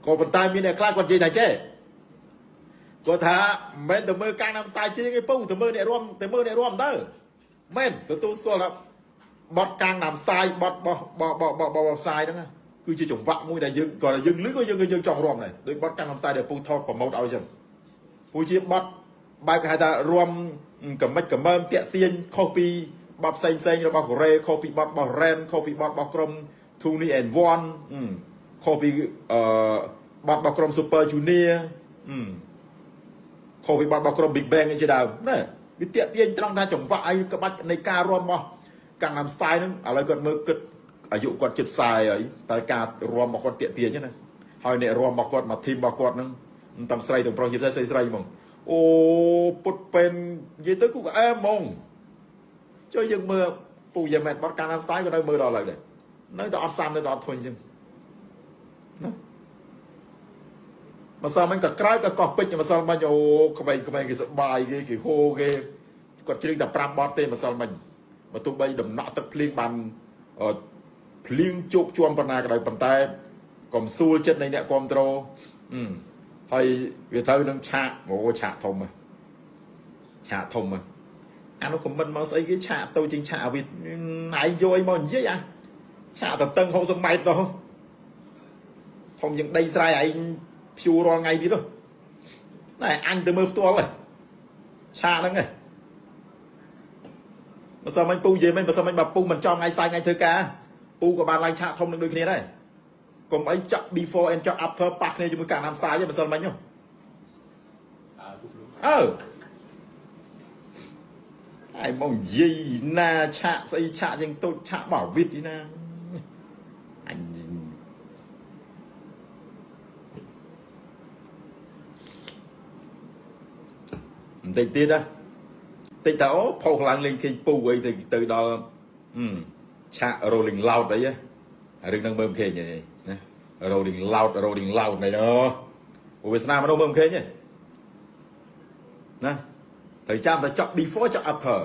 ក៏ប៉ុន្តែមានអ្នកខ្លះគាត់និយាយថាចេះគាត់ថាមិនមែនទៅមើលកាំងណាំស្ទាយច្រៀងឯពូទៅមើលអ្នករួមទៅមើលអ្នករួមទៅមែនទទួលស្គាល់ថាបត់កាំងណាំស្ទាយបត់បោះបោះបោះបោះបោះផ្សាយហ្នឹងគឺជាចង្វាក់មួយដែលយើងគាត់យើងលឺក៏យើងយើងចង់រួមដែរដូចបត់កាំងណាំស្ទាយដែលពូថតប្រម៉ូតឲ្យចឹងពូជាបត់បែបគេហៅថារួមកមិចកមើមតាក់ទាញខុសពីបទផ្សេងផ្សេងរបស់កូរ៉េខុសពីបទរបស់រ៉េនខុសពីបទរបស់ក្រុម 2NE1 ខុសពីអឺបទរបស់ក្រុម Super Junior ខុសពីបទរបស់ក្រុម Big Bang ជាដើមណាវាតាក់ទាញត្រង់ថាចង្វាក់ឲ្យក្បាច់នៃការរាំរបស់កាំងណាំស្ទាយហ្នឹងឥឡូវគាត់មើលគិតអាយុគាត់ជិត40ហើយតែការរាំរបស់គាត់តាក់ទាញណាហើយអ្នករាំរបស់គាត់មក team របស់គាត់ហ្នឹងទាំងស្រីទាំងប្រុសជាពិសេសស្រីស្រីហ្មងអូពុតពេននិយាយទៅគូក៏អែមហ្មងជួយយើងមើលពូយ៉ាមែនបត់កាំងណាំស្ទាយក៏នៅមើលដល់ឥឡូវដែរនៅតែអត់សាំនៅតែអត់ធុញចឹងណាម្សិលមិញក៏ក្រោយក៏កោះពេជ្រម្សិលមិញអូក្មេងៗគេសបាយគេគេហូគេគាត់ច្រៀងតែ5បទទេម្សិលមិញបើទោះបីដំណក់ទឹកភ្លៀងបានភ្លៀងជោគជាំប៉ុណ្ណាក៏ដោយប៉ុន្តែកុំសួលចិត្តនៃអ្នកគ្រប់ត្រូលហើយវាត្រូវនឹងឆាកអូឆាកធំឆាកធំអានោះខមមិនមកស្អីគេឆាកទៅជាងឆាកអាវិតឯងយកអីមកនិយាយអាឆាកតតឹង60ម៉ែត្រដល់ធំជាងដីស្រែឯងព្យួររាល់ថ្ងៃទៀតណែអញទៅមើលផ្ទាល់ហ៎ឆាកហ្នឹងហ៎បើសិនមិញពូនិយាយមិញបើសិនមិញបើពូមិនចំថ្ងៃសាយថ្ងៃធ្វើការពូក៏បានឡើងឆាកធំនឹងដូចគ្នាដែរកុំអីចាក់ before and ចាក់ after ប៉ះគ្នាជាមួយកាណាំស្ទាយបើសិនមិញហ៎អើហើយមកនិយាយណាឆាកស្អីឆាកជាងតូចឆាកបោវិតឯណាអញបន្តិចទៀតណាតិចតើអូផុសឡើងលេងឃើញពូអីទៅទៅដល់ឆាក Rolling Loud អីរឿងហ្នឹងមើលមិនឃើញទេណា Rolling Loud Rolling Loud នេះអូវាសនាមនុស្សមើលមិនឃើញទេណាត្រូវចាំតែចប់ before ចប់ after